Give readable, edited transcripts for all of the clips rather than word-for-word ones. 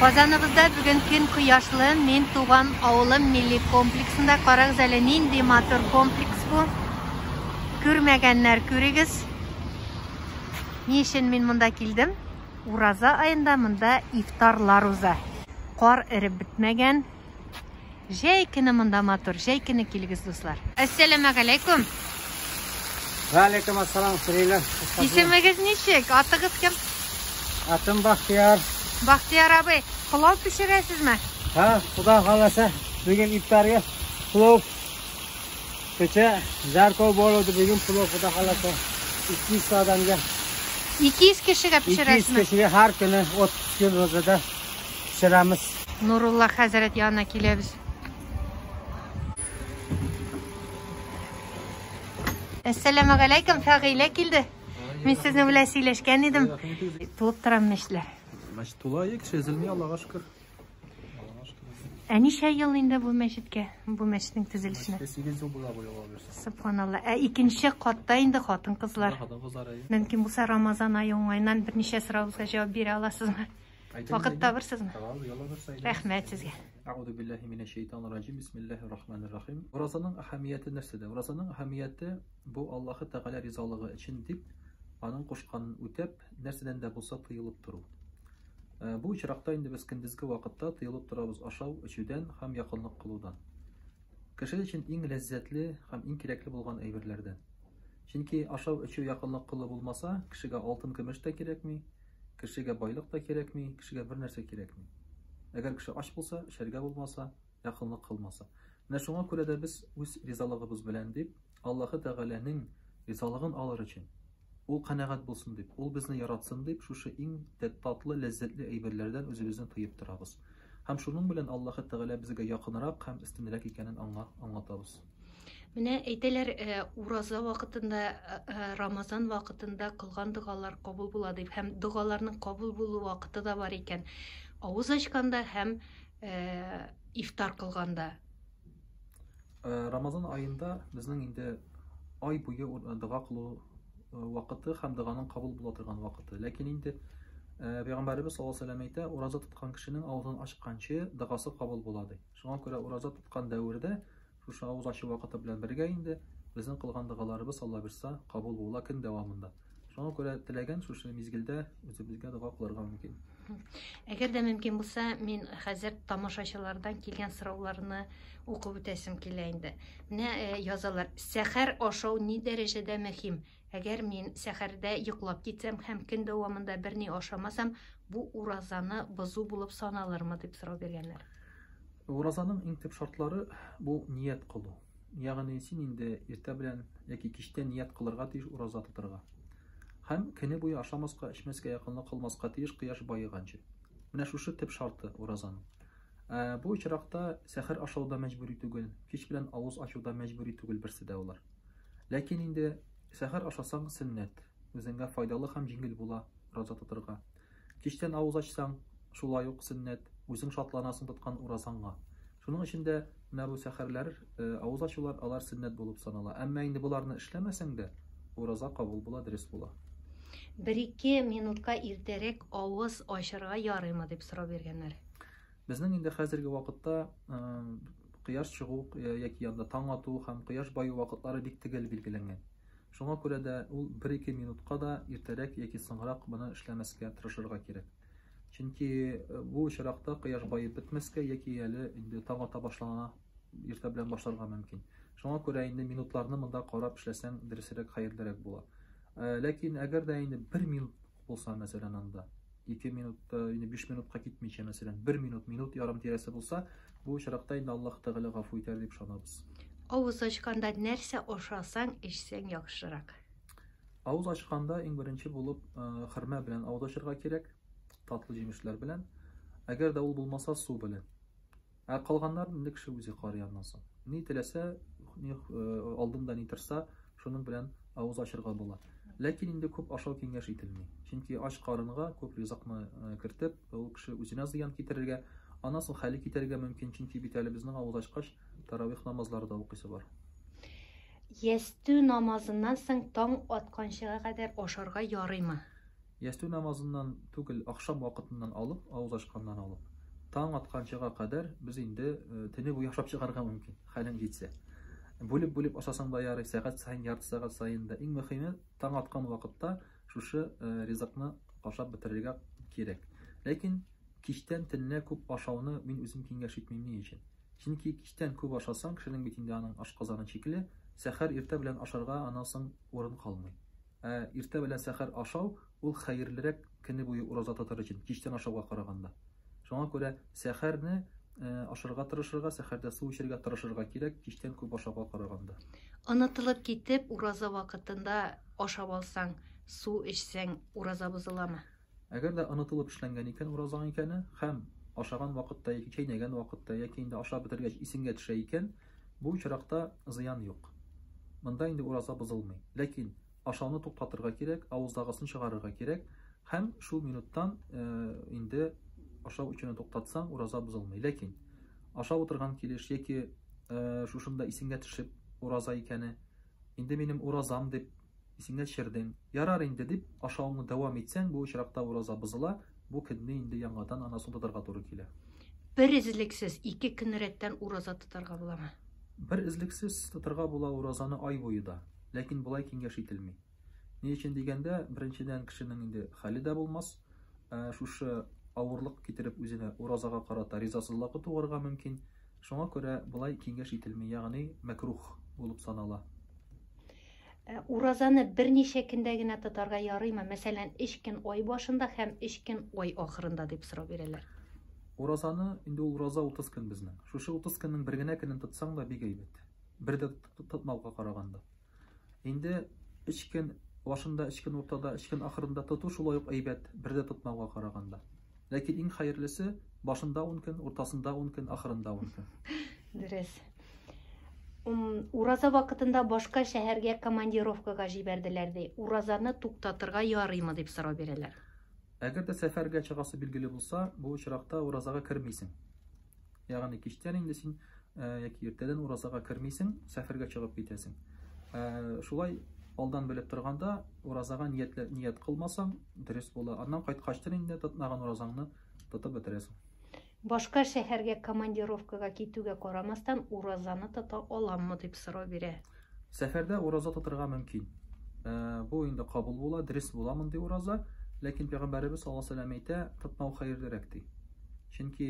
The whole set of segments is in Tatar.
Казаныбызда бүген көн кояшлы. Мин туган авылым милли комплексында. Карагыз әле, нинди матур комплекс бу. Күрмәгәннәр күрегез. Ни өчен мин монда килдем? Ураза аенда монда ифтарлар уза. Кар эреп бетмәгән. Җәй көне монда матур. Җәй көне килегез, дуслар. Әссәламәгаләйкүм. Вәалейкум ассалам, Сирилә. Исемегез ничек? Атыгыз кем? Атым Бахтияр. Бахтияр абый, пылау пешерәсезме? Ха, Худа халаса, бүген ифтарга плов. Кечә жарко булды, бүген плов Худа халаса. 200 адамга. 200 кешегә 200 пешерәсезме? кешегә һәр көне 30 көн розада пешерәмез. Нурулла хәзрәт янына киләбез. Әссәламәгаләйкүм, Фәгыйлә килде. Мин сезнең белән сөйләшкән идем. Тулып тора мәчетләр. Мәчет тула, кеше өзелми, Аллага шөкер. Ә ничә ел инде бу мәчеткә, бу мәчетнең төзелешенә? Мәчеткә 8 ел була бу елга бирсә. Субханалла. Ә икенче катта инде хатын-кызлар. Хатын-кызлар, әйе. Мөмкин булса Рамазан ае уңаеннан берничә соравыбызга җавап бирә аласызмы? Вакыт табырсызмы? Табабыз, ялла бирсә. Рәхмәт сезгә. Әгъузу биллаһи минәш шәйтанир раҗим. Бисмиллаһир рахманир рахим. Уразаның әһәмияте нәрсәдә? Уразаның әһәмияте бу Аллаһы Тәгалә ризалыгы өчен дип, аның кушканын үтәп, нәрсәдән дә булса тыелып тору. Э, бу очракта инде без көндезге вакытта тыелып торабыз ашау, эчүдән һәм якынлык кылудан. Кеше өчен иң ләззәтле һәм иң кирәкле булган әйберләрдән. Чөнки ашау, эчү, якынлык кылу булмаса, кешегә алтын, көмеш тә кирәкми, кешегә байлык та кирәкми, кешегә бер нәрсә кирәкми. Әгәр кеше ач булса, эчәргә булмаса, якынлык кылмаса. Менә шуңа күрә дә без үз ризалыгыбыз белән дип, Аллаһы Тәгаләнең ризалыгын алыр өчен, ул канәгать булсын дип, ул безне яратсын дип, шушы иң татлы, ләззәтле әйберләрдән үзебезне тыеп торабыз. Һәм шуның белән Аллаһы Тәгалә безгә якынрак һәм өстенрәк икәнен аңа аңлатабыз. Менә әйтәләр, э, ураза вакытында, э, э, Рамазан вакытында кылган догалар кабул була дип һәм догаларның кабул булу вакыты да бар икән. Авыз ачканда һәм ифтар кылганда. Рамазан аенда безнең инде ай буе дога кылу вакыты һәм доганың кабул була торган вакыты. Ләкин инде Пәйгамбәребез саллаллаһу алейһи вәсәлләм әйтә, ураза тоткан кешенең авызын ачканчы догасы кабул була ди. Шуңа күрә ураза тоткан дәвердә шушы авыз ачу вакыты белән бергә инде безнең кылган догаларыбыз Алла бирса кабул була көн дәвамында. Шуңа күрә теләгән шушы мизгелдә үзебезгә дога кылырга мөмкин. Әгәр дә мөмкин булса, мин хәзер тамашачылардан килгән сорауларны укып үтәсем килә инде. Менә э, язалар, сәхәр ашау ни дәрәҗәдә мөһим? Әгәр мин сәхәрдә йоклап китсәм һәм көн дәвамында берни ашамасам, бу уразаны бозу булып саналырмы дип сорау биргәннәр. Уразаның иң төп шартлары бу ният кылу. Ягъни син инде иртә белән яки кичтән ният кылырга тиеш ураза тотарга. Һәм көне буе ашамаска, эчмәскә, якынлык кылмаска тиеш кояш баеганчы. Менә шушы төп шарты уразаның. Ә, бу очракта сәхәр ашау да мәҗбүри түгел, кич белән авыз ачу да мәҗбүри түгел берсе дә алар. Ләкин инде сәхәр ашасаң сөннәт, үзеңгә файдалы һәм җиңел була ураза тотырга. Кичтән авыз ачсаң, шулай ук сөннәт, үзең шатланасың тоткан уразаңга. Шуның өчен дә менә бу сәхәрләр, э, авыз ачулар, алар сөннәт булып санала. Әмма инде боларны эшләмәсәң дә, ураза кабул була, дөрес була. Бер-ике минутка иртәрәк авыз ачырга ярыймы дип сорау биргәннәр. Безнең инде хәзерге вакытта э, кояш чыгу э, яки анда таң ату һәм кояш баю вакытлары бик төгәл билгеләнгән. Шуңа күрә дә ул бер-ике минутка да иртәрәк яки соңрак моны эшләмәскә тырышырга кирәк. Чөнки э, бу очракта кояш баеп бетмәскә яки әле инде таң ата башлана, иртә белән башларга мөмкин. Шуңа күрә инде минутларны монда карап эшләсәң дөресрәк, хәерлерәк була. Э, ләкин әгәр дә инде бер минут булса, мәсәлән, анда 2 минутта, инде 5 минутка китмичә, мәсәлән, 1 минут, минут ярым тирәсе булса, бу очракта инде Аллаһ Тәгалә гафу итәр дип ышанабыз. Авыз ачканда нәрсә ашасаң, эчсәң яхшырак? Авыз ачканда иң беренче булып э, хөрмә белән авыз ачырга кирәк, татлы җимешләр белән. Әгәр дә ул булмаса, су белән. Ә калганнарын инде кеше үзе карый аннан соң. Ни теләсә, ни э, алдында ни торса, шуның белән авыз ачырга була. Ләкин инде күп ашау киңәш ителми. Чөнки ач карынга күп ризыкны э, кертеп, ул кеше үзенә зыян китерергә, аннан соң хәле китәргә мөмкин, чөнки бит әле безнең авыз ачкач таравих намазлары да укыйсы бар. Ястү намазыннан соң таң атканчыга кадәр ашарга ярыймы? Ястү намазыннан түгел, ахшам вакытыннан алып, авыз ачканнан алып, таң атканчыга кадәр без инде төне буе ашап чыгарга мөмкин, хәлең җитсә. Бүлеп-бүлеп ашасаң да ярый, сәгать саен, ярты сәгать саен да. Иң мөһиме, таң аткан вакытта шушы ризыкны ашап бетерергә кирәк. Ләкин кичтән төнлә күп ашауны мин үзем киңәш итмим. Ни өчен? Чөнки кичтән күп ашасаң, кешенең бит инде аның ашказаны чикле, сәхәр иртә белән ашарга аннан соң урын калмый. Ә иртә белән сәхәр ашау ул хәерлерәк көне буе ураза тотар өчен, кичтән ашауга караганда. Шуңа күрә сәхәрне ашарга тырышырга, сәхәрдә су эчәргә тырышырга кирәк, кичтән күп ашауга караганда. Онытылып китеп, ураза вакытында ашап алсаң, су эчсәң, ураза бозыламы? Әгәр дә онытылып эшләнгән икән уразаң икәне һәм ашаган вакытта яки чәйнәгән вакытта яки инде ашап бетергәч исеңгә төшә икән, бу очракта зыян юк. Монда инде ураза бозылмый. Ләкин ашауны туктатырга кирәк, авыздагысын чыгарырга кирәк һәм шул минуттан инде ашау эчүне туктатсаң, ураза бозылмый. Ләкин ашап утырган килеш яки шушында исеңгә төшеп ураза икәне, инде минем уразам дип исеңә төшердең, ярар инде дип ашавыңны дәвам итсәң, бу очракта ураза бозыла, бу көнне инде яңадан анасын тотарга туры килә. Бер эзлексез ике көн рәттән ураза тотарга буламы? Бер эзлексез тотарга була уразаны ай буе да, ләкин болай киңәш ителми. Ни өчен дигәндә, беренчедән кешенең инде хәле дә булмас, шушы авырлык китереп үзенә уразага карата ризасызлыгы туарга мөмкин. Шуңа күрә болай киңәш ителми, ягъни мәкрух булып санала. Уразаны берничә көндә генә тотарга ярыймы? Мәсәлән, 3 көн ай башында һәм 3 көн ай ахырында дип сорау бирәләр. Уразаны, инде ул ураза 30 көн безнең. Шушы 30 көннең бер генә көнен тотсаң да бик әйбәт. Бер дә тотмауга караганда. Инде 3 көн башында, 3 көн уртада, 3 көн ахырында тоту шулай ук әйбәт, бер дә тотмауга караганда. Ләкин иң хәерлесе башында 10 көн, уртасында 10 көн, ахырында 10 көн. Дөрес. Ураза вакытында башка шәһәргә командировкага җибәрделәр ди. Уразаны туктатырга ярыймы дип сорау бирәләр. Әгәр дә сәфәргә чыгасы билгеле булса, бу очракта уразага кермисең. Ягъни кичтән инде син яки иртәдән уразага кермисең, сәфәргә чыгып китәсең. Шулай алдан белеп торганда уразага ният кылмасаң, дөрес була. Аннан кайткачтын инде тотмаган уразаңны тотып бетерәсең. Башка шәһәргә командировкага китүгә карамастан уразаны тота аламмы дип сорау бирә. Сәфәрдә ураза тотырга мөмкин. Бу инде кабул була, дөрес була мондый ураза. Ләкин Пәйгамбәребез саллаллаһу алейһи ва сәлләм әйтә, тотмау хәерлерәк ди. Чөнки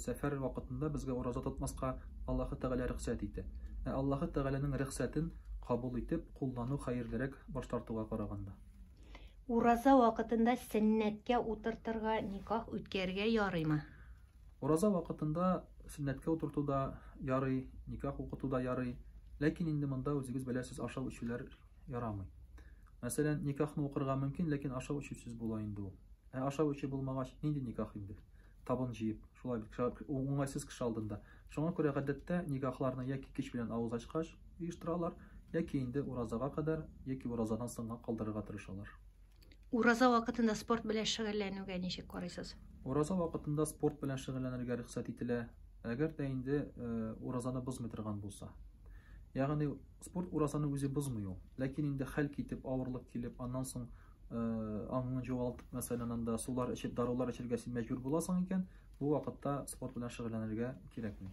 сәфәр вакытында безгә ураза тотмаска Аллаһы Тәгалә рөхсәт итә. Ә Аллаһы Тәгаләнең рөхсәтен кабул итеп куллану хәерлерәк баш тартуга караганда. Ураза вакытында сөннәткә утыртырга, никах үткәрергә ярыймы? Ураза вакытында сөннәткә утырту да ярый, никах укыту да ярый. Ләкин инде монда үзегез беләсез, ашау эчүләр ярамый. Мәсәлән, никахны укырга мөмкин, ләкин ашау эчүсез була инде ул. Ә ашау эчү булмагач, нинди никах инде? Табын җыеп, шулай бит, уңайсыз кеше алдында. Шуңа күрә гадәттә никахларны яки кич белән авыз ачкач оештыралар, яки инде уразага кадәр, яки уразадан соңга калдырырга тырышалар. Ураза вакытында спорт белән шөгыльләнүгә ничек карыйсыз? Ураза вакытында спорт белән шөгыльләнергә рөхсәт ителә, әгәр дә инде уразаны бозмый торган булса. Ягъни спорт уразаны үзе бозмый ул. Ләкин инде хәл китеп, авырлык килеп, аннан соң аңыңны югалтып, мәсәлән, анда сулар эчеп, дарулар эчәргә син мәҗбүр буласың икән, бу вакытта спорт белән шөгыльләнергә кирәкми.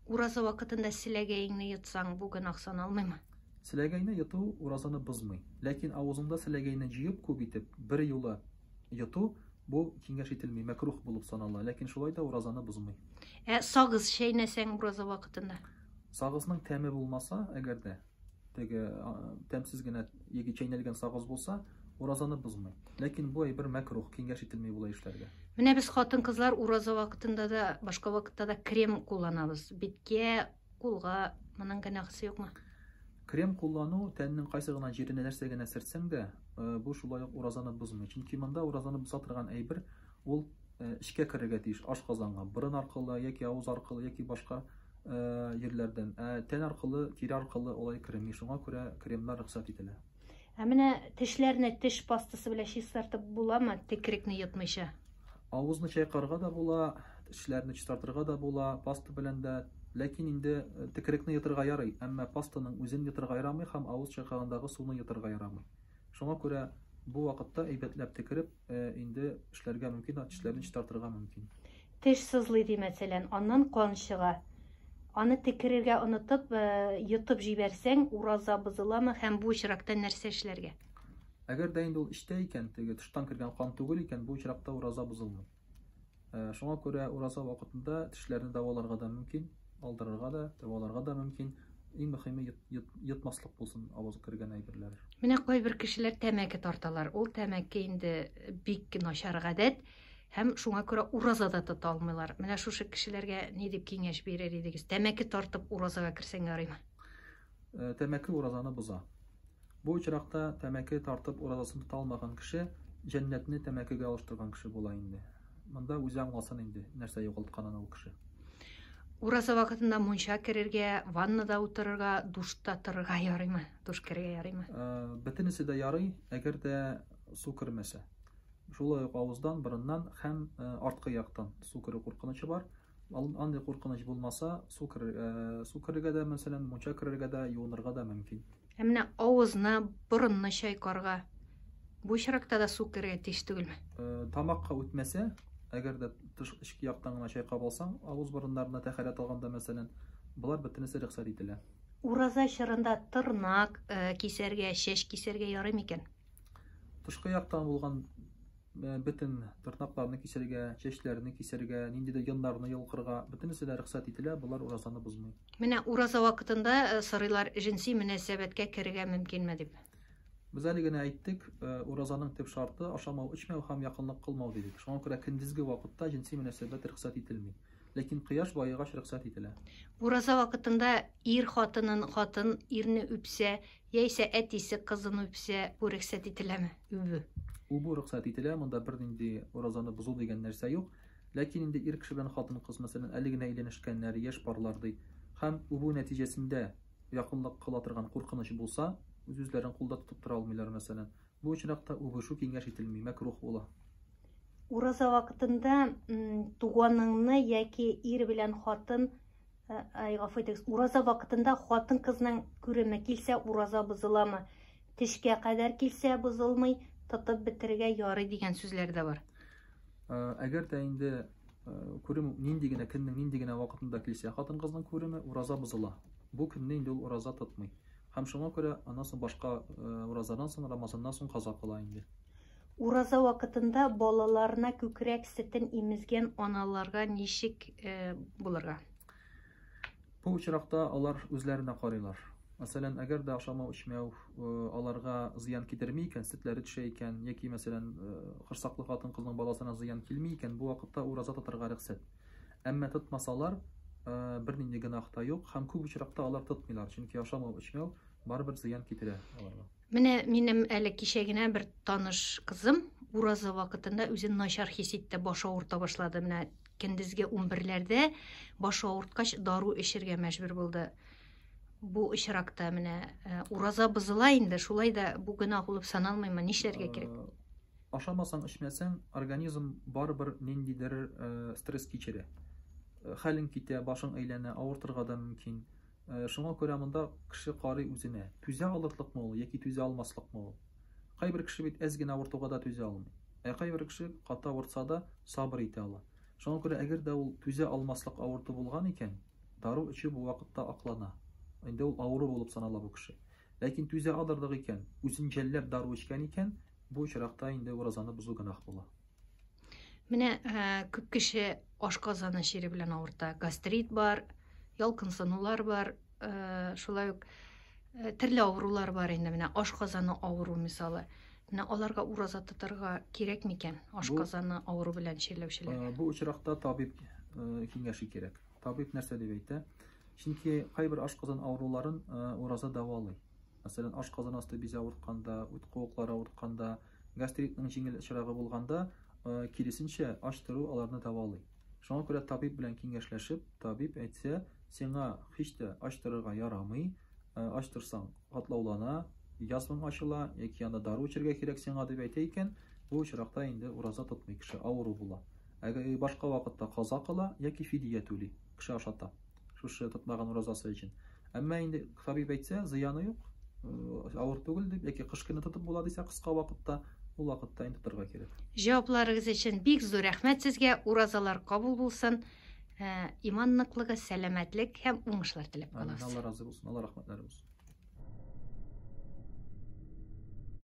Ураза вакытында селәгәеңне йотсаң, бу гөнаһ саналмыймы? Селәгәйне йоту уразаны бозмый. Ләкин авызыңда селәгәйне җыеп күп итеп, бер юлы йоту бу киңәш ителми, мәкрух булып санала. Ләкин шулай да уразаны бозмый. Ә сагыз чәйнәсәң ураза вакытында? Сагызның тәме булмаса, әгәр дә теге тәмсез генә яки чәйнәлгән сагыз булса, уразаны бозмый. Ләкин бу әйбер мәкрух, киңәш ителми болай эшләргә. Менә без хатын-кызлар ураза вакытында да, башка вакытта да крем кулланабыз. Биткә, кулга, моның гөнаһысы юкмы? Крем куллану тәннең кайсы гына җиренә нәрсә генә сөртсәң дә, бу шулай ук уразаны бозмый. Чөнки монда уразаны боза торган әйбер ул эчкә керергә тиеш, ашказанга, борын аркылы яки авыз аркылы яки башка җирләрдән. Ә тән аркылы, тире аркылы алай керми. Шуңа күрә кремнар рөхсәт ителә. Ә менә тешләрне теш пастасы белән чистартып буламы, текрекне йотмыйча? Авызны чайкарга да була, тешләрне чистартырга да була, паста белән дә. Ләкин инде текрекне йотырга ярый, әмма пастаның үзен йотырга ярамый һәм авыз чайкагандагы суны йотырга ярамый. Шуңа күрә Бу вакытта әйбәтләп төкереп, инде эшләргә мөмкин, тешләрне чистартырга мөмкин. Теш сызлый ди, мәсәлән, аннан кан чыга. Аны төкерергә онытып, йотып җибәрсәң, ураза бозыламы һәм бу очракта нәрсә эшләргә? Әгәр дә инде ул эчтә икән, теге тыштан кергән кан түгел икән, бу очракта ураза бозылмый. Шуңа күрә ураза вакытында тешләрне дәваларга да мөмкин, алдырырга да, дәваларга да мөмкин. Иң мөһиме йотмаслык булсын авызга кергән әйберләр. Менә кайбер кешеләр тәмәке тарталар. Ул тәмәке инде бик начар гадәт һәм шуңа күрә ураза да тота алмыйлар. Менә шушы кешеләргә ни дип киңәш бирер идегез? Тәмәке тартып уразага керсәң ярыймы? Тәмәке уразаны боза. Бу очракта тәмәке тартып уразасын тота алмаган кеше җәннәтне тәмәкегә алыштырган кеше була инде. Монда үзе аңласын инде, нәрсә югалтканын ул кеше. Ураза вакытында мунча керергә, ваннада утырырга, душта торырга ярыймы? Душ керергә ярыймы? Бөтенесе дә ярый, әгәр дә су кермәсә. Шулай ук авыздан, борыннан һәм арткы яктан су керү куркынычы бар. Андый куркыныч булмаса, су керергә, су керергә дә, мәсәлән, мунча керергә дә, юынырга да мөмкин. Ә менә авызны, борынны чайкарга бу очракта да су керергә тиеш түгелме? Тамакка үтмәсә, әгәр дә тыш эчке яктан гына чайкап алсаң, авыз борыннарына тәһарәт алганда, мәсәлән, болар бөтенесе рөхсәт ителә. Ураза чорында тырнак кисәргә, чәч кисәргә ярый микән? Тышкы яктан булган бөтен тырнакларны кисәргә, чәчләрне кисәргә, ниндидер йоннарны йолкырга, бөтенесе дә рөхсәт ителә, болар уразаны бозмый. Менә ураза вакытында сорыйлар, җенси мөнәсәбәткә керергә мөмкинме дип. Без әле генә әйттек, уразаның төп шарты ашамау, эчмәү һәм якынлык кылмау дидек. Шуңа күрә көндезге вакытта җенси мөнәсәбәт рөхсәт ителми. Ләкин кояш баегач рөхсәт ителә. Ураза вакытында ир хатынын, хатын ирне үпсә, яисә әтисе кызын үпсә, бу рөхсәт ителәме? Үбү. Үбү рөхсәт ителә, монда бернинди уразаны бозу дигән нәрсә юк. Ләкин инде ир кеше белән хатын-кыз, мәсәлән, әле генә өйләнешкәннәр, яшь парлар ди, һәм үбү нәтиҗәсендә якынлык кыла торган куркыныч булса, үз-үзләрен кулда тотып тора алмыйлар, мәсәлән. Бу очракта үбешү киңәш ителми, мәкрух була. Ураза вакытында туганыңны яки ир белән хатын, ай, гафу итегез, ураза вакытында хатын-кызның күреме килсә, ураза бозыламы? Тешкә кадәр килсә бозылмый, тотып бетерергә ярый дигән сүзләр дә бар. Әгәр дә инде күрем нинди генә көннең нинди генә вакытында килсә хатын-кызның күреме, ураза бозыла. Бу көнне инде ул ураза тотмый. Һәм шуңа күрә аннан соң башка уразадан соң, Рамазаннан соң каза кыла инде. Ураза вакытында балаларына күкрәк сөтен имезгән аналарга ничек булырга? Бу очракта алар үзләренә карыйлар. Мәсәлән, әгәр дә ашамау, эчмәү аларга зыян китерми икән, сөтләре төшә икән, яки, мәсәлән, корсаклы хатын-кызның баласына зыян килми икән, бу вакытта ураза тотарга рөхсәт. Әмма тотмасалар, бернинди гөнаһ та юк, һәм күп очракта алар тотмыйлар, чөнки ашамау, эчмәү барыбер зыян китерә аларга. Менә минем әле кичә генә бер таныш кызым ураза вакытында үзен начар хис итте, башы авырта башлады. Менә көндезге 11-ләрдә башы авырткач дару эчергә мәҗбүр булды. Бу очракта менә ураза бозыла инде, шулай да бу гөнаһ булып саналмыймы? Нишләргә кирәк? Ашамасаң, эчмәсәң, организм барыбер ниндидер стресс кичерә. Хәлең китә, башың әйләнә, авыртырга да мөмкин. Шуңа күрә монда кеше карый үзенә. Түзә алырлыкмы ул яки түзә алмаслыкмы ул? Кайбер кеше бит әз генә авыртуга да түзә алмый. Ә кайбер кеше каты авыртса да сабыр итә ала. Шуңа күрә әгәр дә ул түзә алмаслык авырту булган икән, дару эчү бу вакытта аклана. Инде ул авыру булып санала бу кеше. Ләкин түзә алырлык икән, үзен жәлләп дару эчкән икән, бу очракта инде уразаны бозу гөнаһ була. Менә күп кеше ашказаны чире белән авырта. Гастрит бар, ялкынсынулар бар, шулай ук төрле авырулар бар инде. Менә ашказаны авыру мисалы. Менә аларга ураза тотарга кирәк микән? Ашказаны авыру белән чирләүчеләргә. Бу очракта табиб киңәше кирәк. Табиб нәрсә дип әйтә? Чөнки кайбер ашказан авыруларын ураза дәвалый. Мәсәлән, ашказан асты бизе авыртканда, үт куыклары авыртканда, гастритның җиңел очрагы булганда, киресенчә, ач тору аларны дәвалый. Шуңа күрә табиб белән киңәшләшеп, табиб әйтсә, сиңа һич тә ач торырга ярамый, ач торсаң катлаулана, язваң ачыла, яки анда дару эчәргә кирәк сиңа дип әйтә икән, бу очракта инде ураза тотмый кеше, авыру була. Әгәр башка вакытта каза кыла яки фидия түли, кеше ашата. Шушы тотмаган уразасы өчен. Әмма инде табиб әйтсә, зыяны юк. авыр түгел дип, яки кыш көне тотып була дисә, кыска вакытта, ул вакытта инде тотарга кирәк. Җавапларыгыз өчен бик зур рәхмәт сезгә. Уразалар кабул булсын. Иман ныклыгы, сәламәтлек һәм уңышлар теләп калабыз. Алла разый булсын. Алла рәхмәтләре булсын.